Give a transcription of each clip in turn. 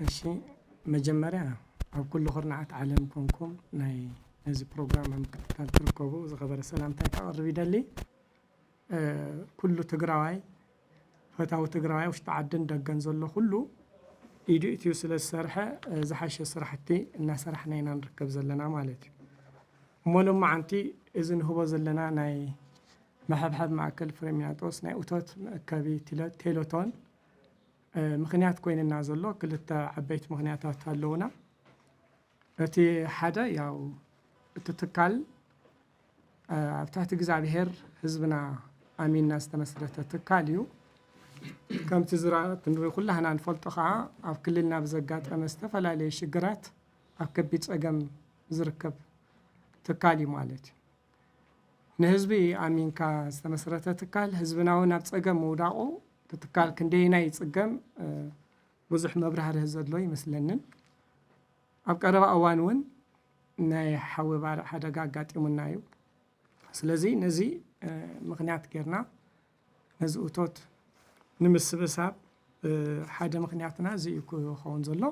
እሺ፣ መጀመርያ ኣብ ኩሉ ኩርናዓት ዓለም ኮንኩም ናይ ነዚ ፕሮግራም ኣብ ምክትታል ትርከቡ ዝኸበረ ሰላምታይ ከቕርብ ይደሊ። እ፣ ኩሉ ትግራዋይ፣ ፈታዊ ትግራዋይ፣ ውሽጢ ዓድን ደገን ዘሎ ኩሉ ኢዱ እትዩ ስለ ዝሰርሐ፣ እ፣ ዝሓሸ ስራሕቲ እናሰራሕና ኢና ንርከብ ዘለና ማለት እዩ። እሞ ሎማዓንቲ እዚ ንህቦ ዘለና ናይ መሐብሐብ ማእከል ፍሬምናጦስ ናይ እቶት መእከቢ ቴለ-፣ ቴሌቶን፣ እ፣ ምኽንያት ኮይንና ዘሎ ክልተ ዓበይቲ ምኽንያታት ኣለዉና። እቲ ሓደ ያው እቲ ትካል፣ እ፣ ኣብ ትሕቲ እግዚኣብሔር ህዝብና ኣሚንና ዝተመስረተ ትካል እዩ። ከምቲ ዝራ-፣ ክንርኢ ኩላህና ንፈልጦ ከዓ ኣብ ክልልና ብዘጋጠመ ዝተፈላለየ ሽግራት ኣብ ከቢድ ጸገም ዝርከብ ትካል እዩ ማለት እዩ። ንህዝቢ ኣሚንካ ዝተመስረተ ትካል ህዝብና እውን ኣብ ጸገም ምውዳቑ እቲ ትካል ክንደየናይ ይጽገም፣ እ፣ ብዙሕ መብራህርሂ ዘድሎ ይመስለንን። ኣብ ቀረባ እዋን እውን ናይ ሓዊ ባርዕ ሓደጋ ኣጋጢሙና እዩ። ስለዚ ነዚ፣ እ፣ ምኽንያት ጌርና ነዚ እቶት ንምስብሳብ፣ እ፣ ሓደ ምኽንያትና እዚ እዩ ክኸውን ዘሎ።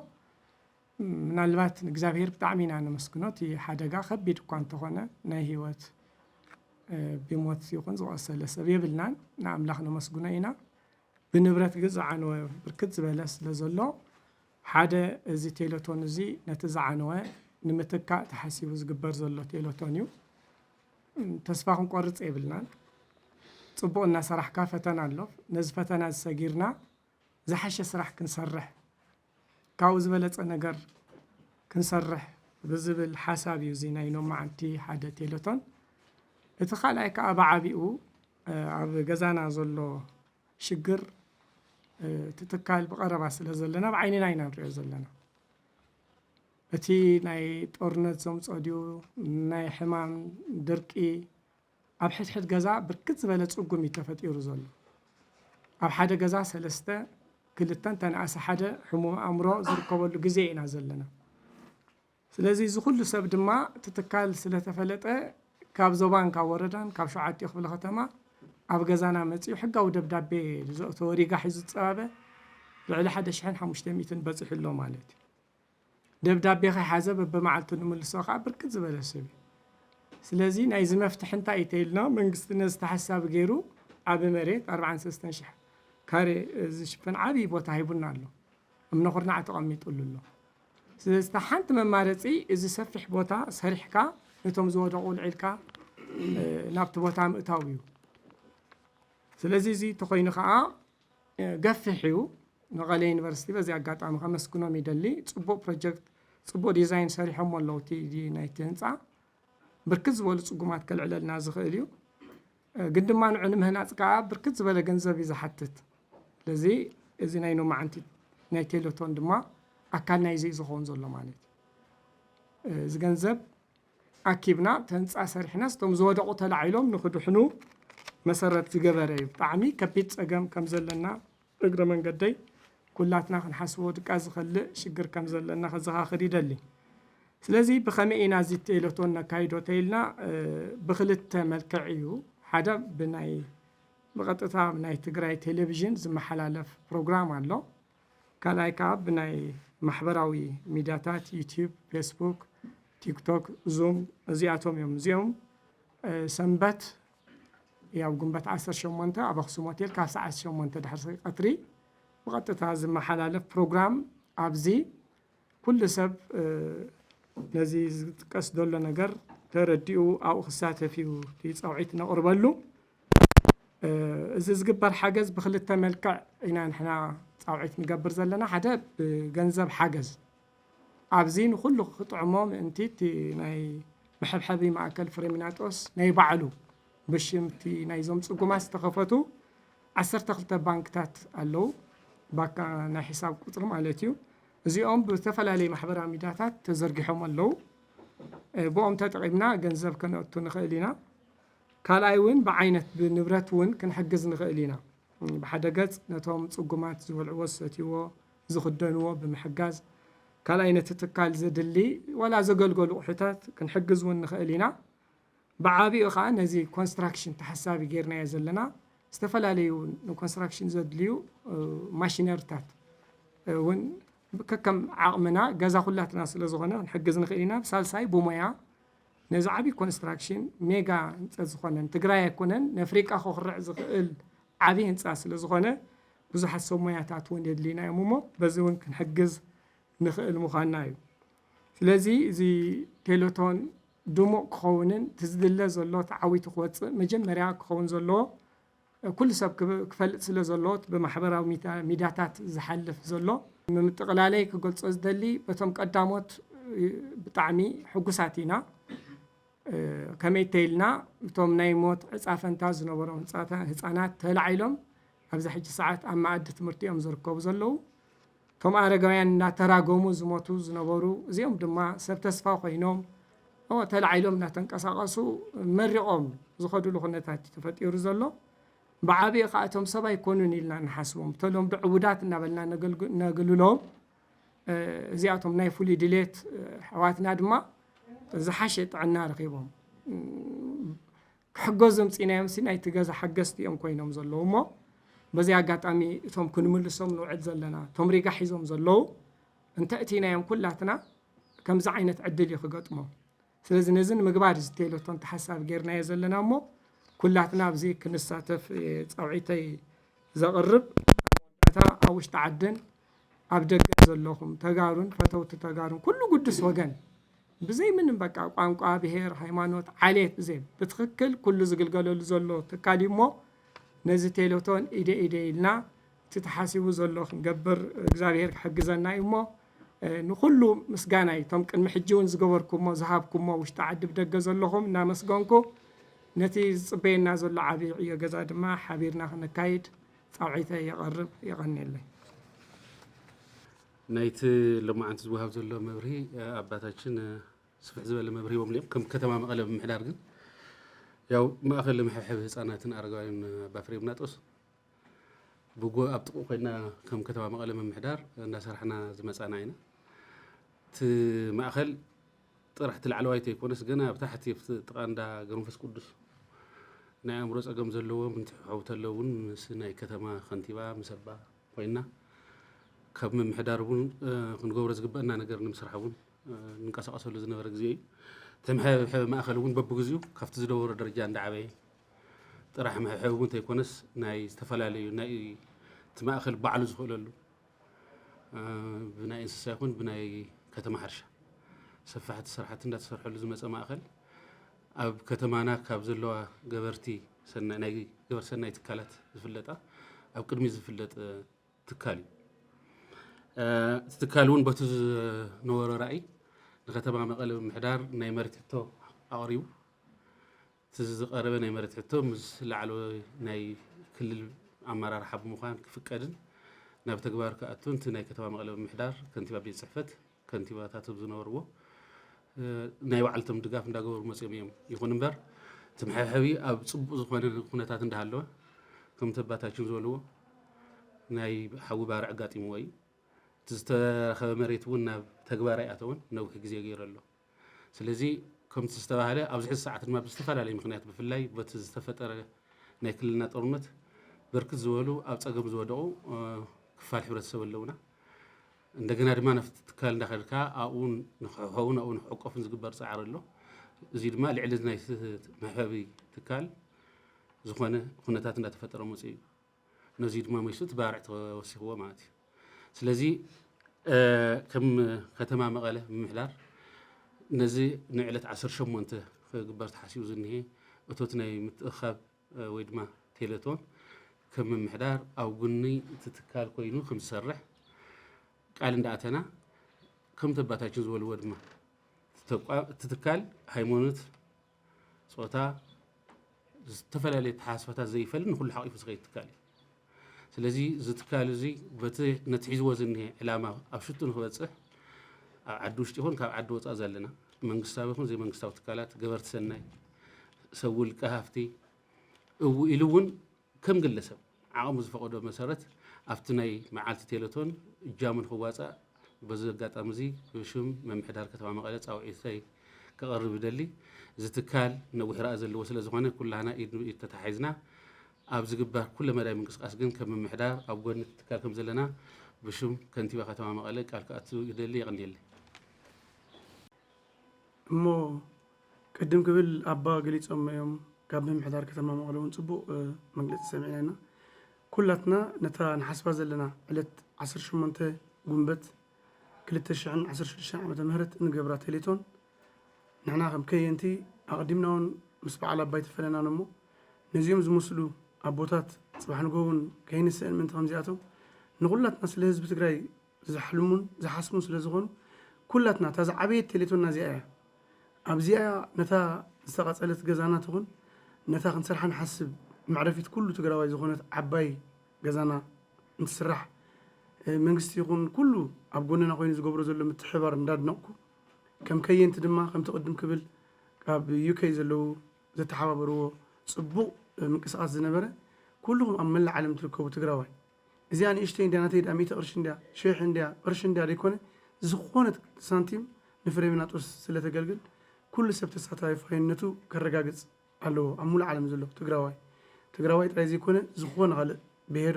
ምናልባት ንእግዚኣብሔር ብጣዕሚ ኢና ነመስግኖ። እቲ ሓደጋ ከቢድ እኳ እንተኾነ ናይ ህይወት፣ እ፣ ብሞት ይኹን ዝቆሰለ ሰብ የብልናን። ንኣምላኽ ነመስግኖ ኢና። ብንብረት ግን ዝዓነወ ብርክት ዝበለ ስለ ዘሎ ሓደ እዚ ቴሌቶን እዚ ነቲ ዝዓነወ ንምትካእ ተሓሲቡ ዝግበር ዘሎ ቴሌቶን እዩ። ተስፋ ክንቆርጽ የብልናን። ጽቡቕ እናሰራሕካ ፈተና ኣሎ። ነዚ ፈተና እዚ ሰጊርና ዝሓሸ ስራሕ ክንሰርሕ፣ ካብኡ ዝበለጸ ነገር ክንሰርሕ ብዝብል ሓሳብ እዩ እዚ ናይ ሎማዓንቲ ሓደ ቴሌቶን። እቲ ካልኣይ ከኣ ብዓቢኡ፣ እ፣ ኣብ ገዛና ዘሎ ሽግር፣ እ፣ እቲ ትካል ብቐረባ ስለ ዘለና ብዓይንና ኢና ንሪኦ ዘለና። እቲ ናይ ጦርነት ዘምጽኦ ድዩ፣ ናይ ሕማም፣ ድርቂ፣ ኣብ ሕድሕድ ገዛ ብርክት ዝበለ ጽጉም እዩ ተፈጢሩ ዘሎ። ኣብ ሓደ ገዛ ሰለስተ፣ ክልተን ተንኣሰ ሓደ ሕሙም ኣእምሮ ዝርከበሉ ግዜ ኢና ዘለና። ስለዚ እዚ ኩሉ ሰብ ድማ እቲ ትካል ስለ ተፈለጠ ካብ ዞባን ካብ ወረዳን ካብ ሸውዓቲኡ ክፍለ ከተማ ኣብ ገዛና መጺኡ ሕጋዊ ደብዳቤ ዘእተወ ሪጋ ሒዙ ዝጸባበ ልዕሊ ሓደ ሽሕን ሓሙሽተ ሚእትን በጺሑ ኣሎ ማለት እዩ። ደብዳቤ ከይሓዘ በብመዓልቱ ንምልሶ ከኣ ብርክት ዝበለ ሰብ እዩ። ስለዚ ናይዚ መፍትሒ እንታይ እዩ ተኢልና፣ መንግስቲ ነዚ ተሓሳቢ ገይሩ ዓቢ መሬት ኣርባዓን ሰለስተን ሽሕ ካሬ ዝሽፍን ዓቢ ቦታ ሂቡና ኣሎ። እምነ ኩርናዕ ተቐሚጡሉ ኣሎ። ስለዚ እታ ሓንቲ መማረጺ እዚ ሰፊሕ ቦታ ሰሪሕካ ነቶም ዝወደቑ ልዒልካ፣ እ፣ ናብቲ ቦታ ምእታው እዩ። ስለዚ እዚ ተኾይኑ ከኣ፣ እ፣ ገፊሕ እዩ። መቐለ ዩኒቨርሲቲ በዚ ኣጋጣሚ ከመስግኖም ይደሊ። ጽቡቕ ፕሮጀክት፣ ጽቡቕ ዲዛይን ሰሪሖም ኣለዉ እቲ፣ እቲ ናይቲ ህንጻ። ብርክት ዝበሉ ጽጉማት ከልዕለልና ዝኽእል እዩ። እ፣ ግን ድማ ንዑ ንምህናጽ ከኣ ብርክት ዝበለ ገንዘብ እዩ ዝሓትት። ስለዚ እዚ ናይ ሎማዓንቲ ናይ ቴሌቶን ድማ ኣካል ናይዚ እዩ ዝኸውን ዘሎ ማለት እዩ። እ፣ እዚ ገንዘብ ኣኪብና እቲ ህንጻ ሰሪሕናስ እቶም ዝወደቑ ተላዒሎም ንኽድሕኑ መሰረት ዝገበረ እዩ። ብጣዕሚ ከቢድ ጸገም ከም ዘለና እግረ መንገደይ ኩላትና ክንሓስቦ ድቃ ዝኸልእ ሽግር ከም ዘለና ከዘኻኽር ይደሊ። ስለዚ ብኸመይ ኢና እዚ ቴሌቶን ነካይዶ ተኢልና፣ እ፣ ብኽልተ መልክዕ እዩ። ሓደ ብናይ፣ ብቐጥታ ናይ ትግራይ ቴሌቪዥን ዝመሓላለፍ ፕሮግራም ኣሎ። ካልኣይ ከኣ ብናይ ማሕበራዊ ሚድያታት ዩትዩብ፣ ፌስቡክ፣ ቲክቶክ፣ ዙም እዚኣቶም እዮም። እዚኦም፣ እ፣ ሰንበት ያው ግንቦት ዓሰርተ ሸሞንተ ኣብ ኣኽሱም ሆቴል ካብ ሰዓት ሸሞንተ ድሕሪ ቀትሪ ብቐጥታ ዝመሓላለፍ ፕሮግራም ኣብዚ ኩሉ ሰብ፣ እ፣ ነዚ ዝጥቀስ ዘሎ ነገር ተረዲኡ ኣብኡ ክሳተፍ እዩ እቲ ጻውዒት ነቕርበሉ። እ፣ እዚ ዝግበር ሓገዝ ብኽልተ መልክዕ ኢና ንሕና ጻውዒት ንገብር ዘለና። ሓደ ብገንዘብ ሓገዝ፣ ኣብዚ ንኹሉ ክጥዕሞ ምእንቲ እቲ ናይ መሐብሐቢ ማእከል ፍሬምናጦስ ናይ ባዕሉ ብሽም እቲ ናይዞም ጽጉማት ዝተኸፈቱ ዓሰርተ ክልተ ባንክታት ኣለዉ። ባካ ናይ ሒሳብ ቁጽሪ ማለት እዩ። እዚኦም ብዝተፈላለየ ማሕበራዊ ሚድያታት ተዘርጊሖም ኣለዉ። እ፣ ብኦም ተጠቒምና ገንዘብ ከነእቱ ንኽእል ኢና። ካልኣይ እውን ብዓይነት ብንብረት እውን ክንሕግዝ ንኽእል ኢና። ብሓደ ገጽ ነቶም ጽጉማት ዝበልዕዎ ዝሰትይዎ ዝኽደንዎ ብምሕጋዝ፣ ካልኣይ ነቲ ትካል ዘድሊ ዋላ ዘገልገሉ ኣቑሑታት ክንሕግዝ እውን ንኽእል ኢና። ብዓቢኡ ኸዓ ነዚ ኮንስትራክሽን ተሓሳቢ ጌርናዮ ዘለና ዝተፈላለዩ ንኮንስትራክሽን ዘድልዩ፣ እ፣ ማሽነሪታት እውን ከከም ዓቕምና ገዛ ኩላትና ስለ ዝኾነ ክንሕግዝ ንኽእል ኢና። ብሳልሳይ ብሞያ ነዚ ዓብዪ ኮንስትራክሽን ሜጋ ህንፀት ዝኾነ ንትግራይ ኣይኮነን ንኣፍሪቃ ከኹርዕ ዝኽእል ዓብዪ ህንፃ ስለ ዝኾነ ብዙሓት ሰብ ሞያታት እውን የድልዩና እዮም እሞ በዚ እውን ክንሕግዝ ንኽእል ምዃንና እዩ። ስለዚ እዚ ቴሌቶን ድሙቕ ክኸውንን እቲ ዝድለ ዘሎ ተዓዊቱ ክወፅእ መጀመርያ ክኸውን ዘለዎ ኩሉ ሰብ ክብ- ክፈልጥ ስለ ዘለዎ እቲ ብማሕበራዊ ሚታ- ሚድያታት ዝሓልፍ ዘሎ ንምጥቕላለይ ክገልፆ ዝደሊ በቶም ቀዳሞት እ፣ ብጣዕሚ ሕጉሳት ኢና። እ፣ ከመይ ተይልና እቶም ናይ ሞት ዕፃ ፈንታ ዝነበሮም ህፃታ- ህፃናት ተላዒሎም ኣብዚ ሕጂ ሰዓት ኣብ መኣዲ ትምህርቲ እዮም ዝርከቡ ዘለዉ። እቶም ኣረጋውያን እናተራገሙ ዝሞቱ ዝነበሩ እዚኦም ድማ ሰብ ተስፋ ኮይኖም ኦ፣ ተላዒሎም እናተንቀሳቐሱ መሪቖም ዝኸዱሉ ኩነታት እዩ ተፈጢሩ ዘሎ። ብዓብኡ ከዓ እቶም ሰብ ኣይኮኑን ኢልና ንሓስቦም ተለምዶ ዕቡዳት እናበልና ነገልግ- ነግልሎም። እ፣ እዚኣቶም ናይ ፍሉይ ድሌት እ፣ ኣሕዋትና ድማ ዝሓሸ ጥዕና ረኺቦም እም፣ ክሕገዙ ምፂናዮም ሲ ናይቲ ገዛ ሓገዝቲ እዮም ኮይኖም ዘለዉ እሞ በዚ ኣጋጣሚ እቶም ክንምልሶም ንውዕል ዘለና እቶም ሪጋ ሒዞም ዘለዉ እንተእቲናዮም ኩላትና ከምዚ ዓይነት ዕድል እዩ ክገጥሞም። ስለዚ ነዚ ንምግባር እዚ ቴሌቶን ተሓሳቢ ጌርናዮ ዘለና እሞ ኩላትና ኣብዚ ክንሳተፍ እየ ፃውዒተይ ዘቕርብ። እታ ኣብ ውሽጢ ዓድን ኣብ ደገን ዘለኹም ተጋሩን ፈተውቲ ተጋሩን ኩሉ ጉዱስ ወገን ብዘይ ምንም በቃ ቋንቋ፣ ብሄር፣ ሃይማኖት፣ ዓሌት ብዘይ ብትኽክል ኩሉ ዝግልገለሉ ዘሎ ትካል እዩ እሞ ነዚ ቴሌቶን ኢደ ኢደ ኢልና እቲ ተሓሲቡ ዘሎ ክንገብር እግዚኣብሔር ክሕግዘና እዩ እሞ እ፣ ንኹሉ ምስጋና እዩ። እቶም ቅድሚ ሕጂ እውን ዝገበርኩሞ ዝሃብኩሞ ውሽጢ ዓዲ ብደገ ዘለኹም እናመስገንኩ ነቲ ዝፅበየና ዘሎ ዓብዪ ዕዮ ገዛ ድማ ሓቢርና ክነካይድ ፃውዒተይ የቐርብ። የቐንየለይ። ናይቲ ሎማዓንቲ ዝወሃብ ዘሎ መብርሂ እ፣ ኣባታችን እ፣ ስፍሕ ዝበለ መብርሂ ሂቦም እዮም። ከም ከተማ መቐለ ምምሕዳር ግን ያው ማእኸል መሐብሐቢ ህፃናትን ኣረጋውያን እ፣ ኣባ ፍሬም ናጦስ ብጎ ኣብ ጥቕኡ ኮይና ከም ከተማ መቐለ ምምሕዳር እንዳሰራሕና ዝመፃና ኢና። እቲ ማእኸል ጥራሕ እቲ ላዕለዋይ ተይኮነስ ገና ኣብ ታሕቲ ኣብቲ ጥቓ እንዳ ገብረመንፈስ ቅዱስ ናይ ኣእምሮ ፀገም ዘለዎም እንትሕው ተለዉ እውን ምስ ናይ ከተማ ከንቲባ ምስ ኣባ ኮይና ካብ ምምሕዳር እውን እ፣ ክንገብሮ ዝግበአና ነገር ንምስራሕ እውን እ፣ ንንቀሳቐሰሉ ዝነበረ ግዜ እዩ። እቲ መሐብሐቢ ማእኸል እውን በብግዚኡ ካብቲ ዝነበሮ ደረጃ እንዳዓበየ ጥራሕ መሐብሐቢ እውን ተይኮነስ ናይ ዝተፈላለዩ ናይ እቲ ማእኸል ባዕሉ ዝኽእለሉ እ፣ ብናይ እንስሳ ይኹን ብናይ ከተማ ሕርሻ ሰፋሕቲ ስራሕቲ እንዳተሰርሐሉ ዝመፀ ማእኸል ኣብ ከተማና ካብ ዘለዋ ገበርቲ ሰናይ ናይ ገበር ሰናይ ትካላት ዝፍለጣ ኣብ ቅድሚ ዝፍለጥ እ፣ ትካል እዩ። እ፣ እቲ ትካል እውን በቲ ዝነበሮ ራእይ ንከተማ መቐለ ምምሕዳር ናይ መሬት ሕቶ ኣቕሪቡ እቲ ዝቐረበ ናይ መሬት ሕቶ ምስ ላዕለዋይ ናይ ክልል ኣመራርሓ ብምዃን ክፍቀድን ናብ ተግባር ክኣቱን እቲ ናይ ከተማ መቐለ ምምሕዳር ከንቲባ ቤት ፅሕፈት ከንቲባታት ኣብ ዝነበርዎ እ፣ ናይ ባዕልቶም ድጋፍ እንዳገበሩ መፅኦም እዮም። ይኹን እምበር እቲ መሐብሐቢ ኣብ ፅቡቕ ዝኾነ ኩነታት እንዳሃለወ ከምቲ ኣባታችን ዝበልዎ ናይ ሓዊ ባርዕ ኣጋጢምዎ እዩ። እቲ ዝተረኸበ መሬት እውን ናብ ተግባር ኣይኣተወን ነዊሕ ግዜ ገይሩ ኣሎ። ስለዚ ከምቲ ዝተባህለ ኣብዚ ሕዚ ሰዓት ድማ ብዝተፈላለየ ምኽንያት ብፍላይ በቲ ዝተፈጠረ ናይ ክልልና ጦርነት ብርክት ዝበሉ ኣብ ፀገም ዝወደቑ እ፣ ክፋል ሕብረተሰብ ኣለውና። እንደገና ድማ ናብቲ ትካል እንዳኸድካ ኣብኡ ንክሕኸውን ኣብኡ ንክዕቀፉን ዝግበር ፃዕሪ ኣሎ። እዚ ድማ ልዕሊ ናይ ስ- መሕፈቢ ትካል ዝኾነ ኩነታት እንዳተፈጠረ መፅኡ እዩ። ነዚ ድማ መይሱ እቲ ባርዕ ተወሲኽዎ ማለት እዩ። ስለዚ እ፣ ከም ከተማ መቐለ ምምሕዳር ነዚ ንዕለት ዓሰርተ ሸሞንተ ክግበር ተሓሲቡ ዝኒሄ እቶት ናይ ምትእኻብ እ፣ ወይ ድማ ቴሌቶን ከም ምምሕዳር ኣብ ጎኒ እቲ ትካል ኮይኑ ከም ዝሰርሕ ቃል እንዳኣተና ከምቲ ኣባታችን ዝበልዎ ድማ እቲ ተቋ- እቲ ትካል ሃይማኖት፣ ፆታ፣ ዝተፈላለዩ ተሓሳስባታት ዘይፈሊ ንኩሉ ሓቂፉ ዝኸይድ ትካል እዩ። ስለዚ እዚ ትካል እዚ በቲ ነቲ ሒዝዎ ዝኒሀ ዕላማ ኣብ ሽቱ ንክበፅሕ ኣብ ዓዲ ውሽጢ ይኹን ካብ ዓዲ ወፃእ ዘለና መንግስታዊ ይኹን ዘይመንግስታዊ ትካላት፣ ገበርቲ ሰናይ፣ ሰብ ውልቀ ሃፍቲ፣ እው ኢሉ እውን ከም ግለሰብ ዓቕሙ ዝፈቐዶ መሰረት ኣብቲ ናይ መዓልቲ ቴሌቶን እጃሙ ንክዋፃእ በዚ ኣጋጣሚ እዚ ብሽም ምምሕዳር ከተማ መቐለ ፃውዒተይ ከቐርብ ይደሊ። እዚ ትካል ነዊሕ ራእይ ዘለዎ ስለ ዝኾነ ኩላህና ኢድ ንኢድ ተታሒዝና ኣብ ዝግበር ኩለ መዳይ ምንቅስቃስ ግን ከም ምምሕዳር ኣብ ጎኒ እቲ ትካል ከም ዘለና ብሽም ከንቲባ ከተማ መቐለ ቃል ክኣቱ ይደሊ። የቐንየለይ። እሞ ቅድም ክብል ኣባ ገሊጾም እዮም። ካብ ምምሕዳር ከተማ መቐለ እውን ጽቡቕ መግለጺ ሰሚዕና ኢና። ኩላትና ነታ ንሓስባ ዘለና ዕለት ዓሰርተ ሸሞንተ ጉንበት ክልተ ሽሕን ዓሰርተ ሽዱሽተን ዓመተ ምህረት እንገብራ ቴሌቶን ንሕና ከም ከየንቲ ኣቐዲምና እውን ምስ በዓል ኣባይ ተፈለናን እሞ ነዚኦም ዝመስሉ ኣቦታት ጽባሕ ንግሆ እውን ከይንስእን ምእንቲ ከምዚኣቶም ንኹላትና ስለ ህዝቢ ትግራይ ዝሓልሙን ዝሓስቡን ስለ ዝኾኑ ኩላትና እታ ዝዓበየት ቴሌቶና እዚኣ እያ። ኣብዚኣ ነታ ዝተቓጸለት ገዛና ትኹን ነታ ክንሰርሓ ንሓስብ መዕረፊት ኩሉ ትግራዋይ ዝኾነት ዓባይ ገዛና እንትስራሕ መንግስቲ ይኹን ኩሉ ኣብ ጎንና ኮይኑ ዝገብሮ ዘሎ ምትሕባር እንዳድነቕኩ ከም ከየንቲ ድማ ከምቲ ቅድም ክብል ካብ ዩኬ ዘለዉ ዘተሓባበርዎ ጽቡቕ ምንቅስቃስ ዝነበረ ኩልኹም ኣብ መላእ ዓለም ትርከቡ ትግራዋይ እዚኣ ንእሽተይ እንድያ ናተይ ድኣ ሚእቲ ቅርሺ እንድያ ሽሕ እንድያ ቅርሺ እንድያ ዘይኮነ ዝኾነት ሳንቲም ንፍሬምናጦስ ስለተገልግል ኩሉ ሰብ ተሳታፋይነቱ ከረጋግጽ ኣለዎ ኣብ ሙሉእ ዓለም ዘሎ ትግራዋይ ትግራዋይ ጥራይ ዘይኮነ ዝኾነ ካልእ ብሄር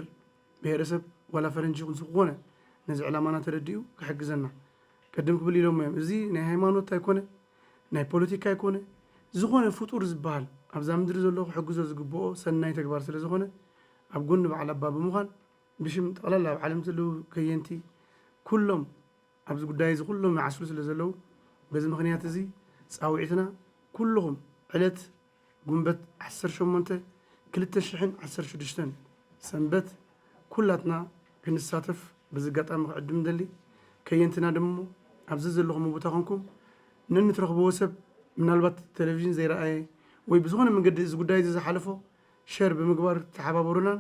ብሄረሰብ ዋላ ፈረንጂ ይኹን ዝኾነ ነዚ ዕላማና ተረዲኡ ክሕግዘና ቅድም ክብል ኢሎሞ እዮም እዚ ናይ ሃይማኖት ኣይኮነ ናይ ፖለቲካ ኣይኮነ ዝኾነ ፍጡር ዝበሃል ኣብዛ ምድሪ ዘሎ ክሕግዞ ዝግብኦ ሰናይ ተግባር ስለ ዝኾነ ኣብ ጎኒ በዓል ኣባ ብምዃን ብሽም ጠቕላላ ኣብ ዓለም ዘለዉ ከየንቲ ኩሎም ኣብዚ ጉዳይ እዚ ኩሎም ይዓስሉ ስለ ዘለዉ በዚ ምኽንያት እዚ ፃውዒትና ኩልኹም ዕለት ጉንበት ዓሰርተ ሸሞንተ ክልተ ሽሕን ዓሰርተ ሽዱሽተን ሰንበት ኩላትና ክንሳተፍ በዚ ኣጋጣሚ ክዕድም ደሊ ከየንትና ደሞ ኣብዚ ዘለኹም ቦታ ኮንኩም ነንትረኽብዎ ሰብ ምናልባት ቴሌቪዥን ዘይረኣየ ወይ ብዝኾነ መንገዲ እዚ ጉዳይ እዚ ዝሓለፎ ሸር ብምግባር ተሓባበሩናን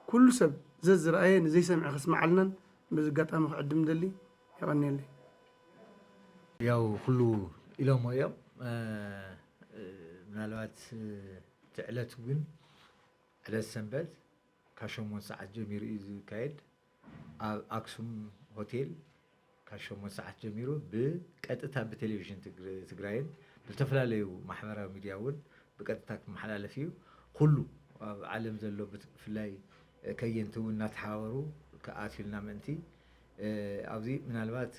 ኩሉ ሰብ ዘዝረኣየ ንዘይሰምዐ ከስምዓልናን በዚ ኣጋጣሚ ክዕድም ደሊ የቐንየለይ። ያው ኩሉ ኢሎሞ እዮም። ምናልባት እቲ ዕለት እውን ዕለት ሰንበት ካብ ሸሞንተ ሰዓት ጀሚሩ እዩ ዝካየድ። ኣብ ኣክሱም ሆቴል ካብ ሸሞንተ ሰዓት ጀሚሩ ብቀጥታ ብቴሌቪዥን ትግራይን ብዝተፈላለዩ ማሕበራዊ ሚድያ እውን ብቀጥታ ክመሓላለፍ እዩ። ኩሉ ኣብ ዓለም ዘሎ ብፍላይ ከየንቲ እውን እናተሓባበሩ ክኣትዩልና ምእንቲ ኣብዚ ምናልባት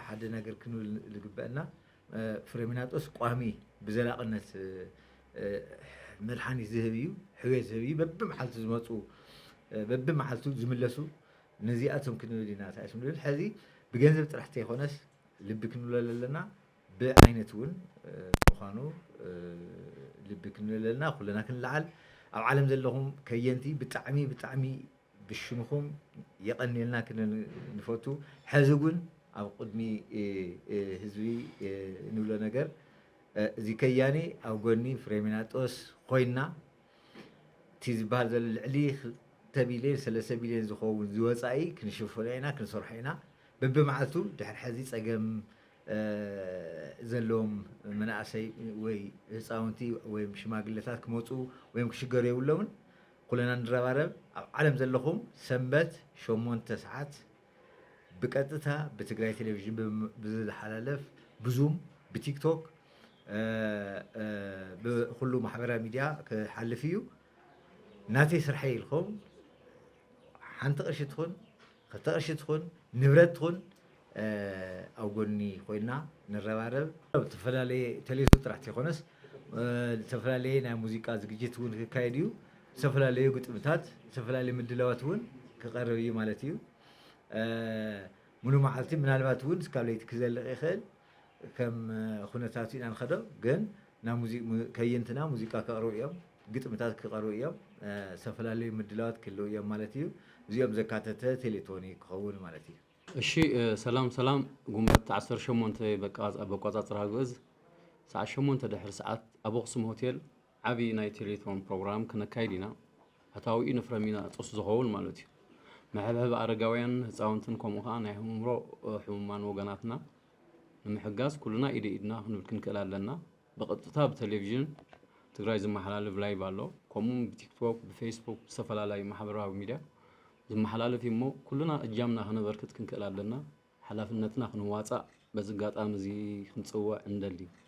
ሓደ ነገር ክንብል ዝግበአና ፍሬሚናጦስ ቋሚ ብዘላቕነት መድሓኒት ዝህብ እዩ፣ ሕውየት ዝህብ እዩ። በብመዓልቱ ዝመፁ በብመዓልቱ ዝምለሱ ነዚኣቶም ክንብል ኢና ታይስ ንብል። ሕዚ ብገንዘብ ጥራሕ ተይኮነስ ልቢ ክንብለሉ ኣለና። ብዓይነት እውን ምዃኑ ልቢ ክንብል ኣለና። ኩለና ክንለዓል ኣብ ዓለም ዘለኹም ከየንቲ ብጣዕሚ ብጣዕሚ ብሽምኹም የቐንየልና ክንብል ንፈቱ። ሕዚ እውን ኣብ ቅድሚ ህዝቢ ንብሎ ነገር እዚ ከያኒ ኣብ ጎኒ ፍሬሚናጦስ ኮይና እቲ ዝበሃል ዘሎ ልዕሊ ክልተ ቢልዮን ሰለስተ ቢልዮን ዝኸውን ዝወፃኢ ክንሽፍኖ ኢና ክንሰርሖ ኢና። በብመዓልቱ ድሕሪ ሕዚ ፀገም ዘለዎም መናእሰይ ወይ ህፃውንቲ ወይ ሽማግለታት ክመፁ ወይም ክሽገሩ የብሎምን። ኩለና ንረባረብ። ኣብ ዓለም ዘለኹም ሰንበት ሸሞንተ ሰዓት ብቀጥታ ብትግራይ ቴሌቪዥን ብዝሓላለፍ ብዙም ብቲክቶክ ብኩሉ ማሕበራዊ ሚድያ ክሓልፍ እዩ። ናተይ ስርሐይ ኢልኩም ሓንቲ ቅርሺ ትኹን ክልተ ቅርሺ ትኹን ንብረት ትኹን ኣብ ጎኒ ኮይና ንረባረብ። ዝተፈላለየ ቴሌቶ ጥራሕ ዘይኮነስ ዝተፈላለየ ናይ ሙዚቃ ዝግጅት እውን ክካየድ እዩ። ዝተፈላለዩ ግጥምታት፣ ዝተፈላለዩ ምድላዋት እውን ክቐርብ እዩ ማለት እዩ። ሙሉ መዓልቲ ምናልባት እውን እስካብ ለይቲ ክዘልቕ ይኽእል። ከም ኩነታቱ ኢና ንኸዶ። ግን ከየንትና ሙዚቃ ክቐርቡ እዮም፣ ግጥምታት ክቐርቡ እዮም፣ ዝተፈላለዩ ምድላዋት ክህልው እዮም ማለት እዩ። እዚኦም ዘካተተ ቴሌቶኒ ክኸውን ማለት እዩ። እሺ። ሰላም ሰላም። ጉንበት ዓሰርተ ሸሞንተ በቃጻጽራ ግእዝ ሰዓት ሸሞንተ ድሕሪ ሰዓት ኣብ ኣኽሱም ሆቴል ዓቢ ናይ ቴሌቶን ፕሮግራም ክነካይድ ኢና። ኣታዊኡ ንፍረሚናጦስ ዝኸውን ማለት እዩ። መሐብሐቢ ኣረጋውያን፣ ህፃውንትን ከምኡ ከዓ ናይ ኣእምሮ ሕሙማን ወገናትና ንምሕጋዝ ኩልና ኢደ ኢድና ክንብል ክንክእል ኣለና። ብቐጥታ ብቴሌቪዥን ትግራይ ዝመሓላለፍ ላይቭ ኣሎ። ከምኡ እውን ብቲክቶክ፣ ብፌስቡክ፣ ብዝተፈላለዩ ማሕበራዊ ሚድያ ዝመሓላለፍ እዩ እሞ ኩልና እጃምና ከነበርክት ክንክእል ኣለና። ሓላፍነትና ክንዋፃእ በዚ ኣጋጣሚ እዚ ክንፅውዕ እንደሊ።